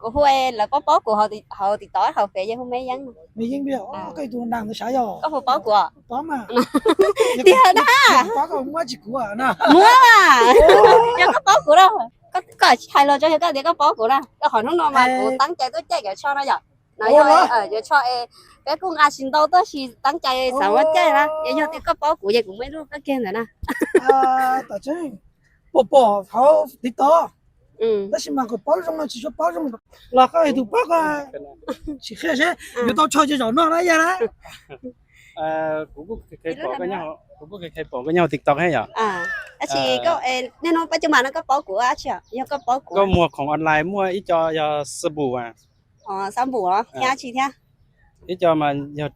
Kuv hu lawv paub paub kuv hauv TikTok hauv Face yeej hu Meb Yeeb. Koj puas paub kuv? Tiag na. Muab, yog koj paub kuv na, koj hais los rau yog koj tias koj paub kuv na, rau qhov hnub no mas kuv teeb cai tuaj caij cov tsho no yom. No yog yuav tsho es peb kuj nqa tsis ntau tuaj, tsis teeb cai xav muab caij na. Yog, yog tias koj paub kuv ces kuv muaj ib lub koj kiag ntawd na. Pom pom hauv TikTok, tab sis mas kom paub zoo no tsis tshua paub zoo. Los koj tus paub koj sim qhia seb yuav tau tsho cov zaum no na yog na. Kuv kuj, kuv kuj kheev pom koj nyob hauv TikTok thiab yom. Tab sis niaj hnub pab cov mas no koj paub kuv dab tsi? Yog koj paub kuv, koj muag khoom online muaj ib co yog xab npum a, xab npum thiab dab tsi thiab? Ib co mas yog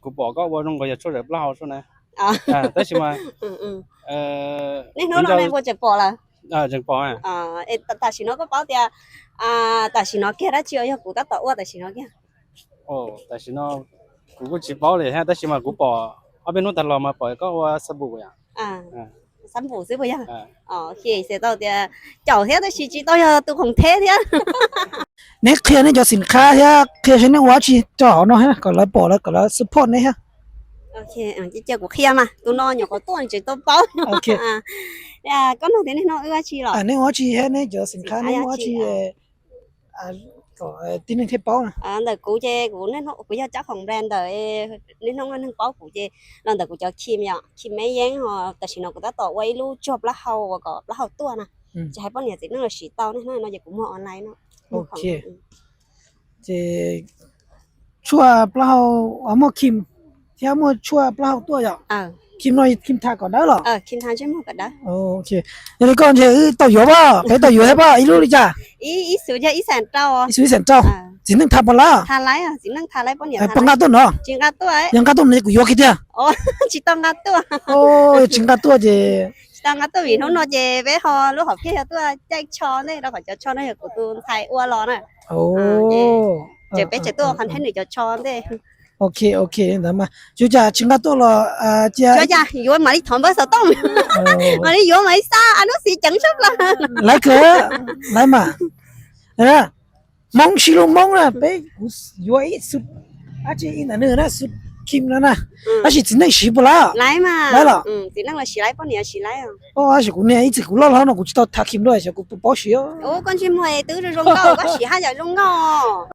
kuv pom koj ua zoo nkaus yog tshuaj zawm plaub hau xwb na. Tab sis mas niaj hnub no nej puas tseem pom lawm? Tseem pom. Tam sim no koj paub tias tam sim no kiag dab tsi uas yog kuv tab tom ua tam sim no kiag? Tam sim no kuv kuj tsis paub li thiab, tab sis mas kuv pom ob peb hnub tag los mas pom koj ua xab npum yom. Xab npum xwb puas yog? Xav tau tias caum thiab tab sis tsis tau yog tus khoom theb thiab. Neb qhia neb cov xim qhab thiab qhia seb neb ua dab tsi rau hauv no thiab kom lawv pom lawv kom lawv support neb thiab. Cia kuv qhia mas tus no nyuam qhuav tuaj tseem tau paub. Koj nug tias niaj hnub wb ua dab tsi los? Neb ua dab tsi thiab neb cov xim qhab neb ua dab tsi? Kom tib neeg thiaj paub na. Ntawm kuv ces kuv, kuv yog cab khoom brand ntawm niaj hnub neeg paub kuv ces los ntawm kuv cov cream yom, cream Meb Yeeb os. Tam sim no kuv tab tom ua ib lub tsuag plaub hau uas kom plaub hau tuaj na. Ces hais poj niam txiv neej los siv tau, niaj hnub no ces kuv muag online no. Ces tshuaj plaub hau, muaj cream thiab muaj tshuaj plaub hau tuaj yom. Cream no cream tha kom dawb los? Yog li koj ntshe wb tau yuav pab, peb tau yuav thiab pab ib lub li cas? Ib xus ib xees rau. Txiv neej tha puas lawm? Puas nqa tuaj no? Yog nqa tuaj no ces kuv yuav kiag tiag. Tsis nqa tuaj ces, tsis nqa tuaj vim hnub no ces peb ho lub hom phiaj yog tuaj caij tsho ntej rau qhov cov tsho no yog kuv tus ntxhais ua los na. Ces peb tseem tuaj qhov ntheb nws cov tsho ntej. Ok, ok, ntawd mas yuav cas tsis nqa tuaj los cia, yuav mam li thov npawb xov tooj, mam li yuav mam li xa a nub xis ceev sab plaws. Laiv kawg, laiv mas. Hmoob sib lub Hmoob na, peb kuv yuav ib xu, ab tsi ib ntawm nws na, xu kim no na. Tab sis txiv neej siv puas laiv? Laiv los? Txiv neej los siv laiv, poj niam siv laiv. Tab sis kuv niag ib txwm kuv loj hlob no kuv tsis tau tham kim dua xyov kuv puas paub siv. Koj ntsej muag twb zoo nkauj koj siv haj yam zoo nkauj.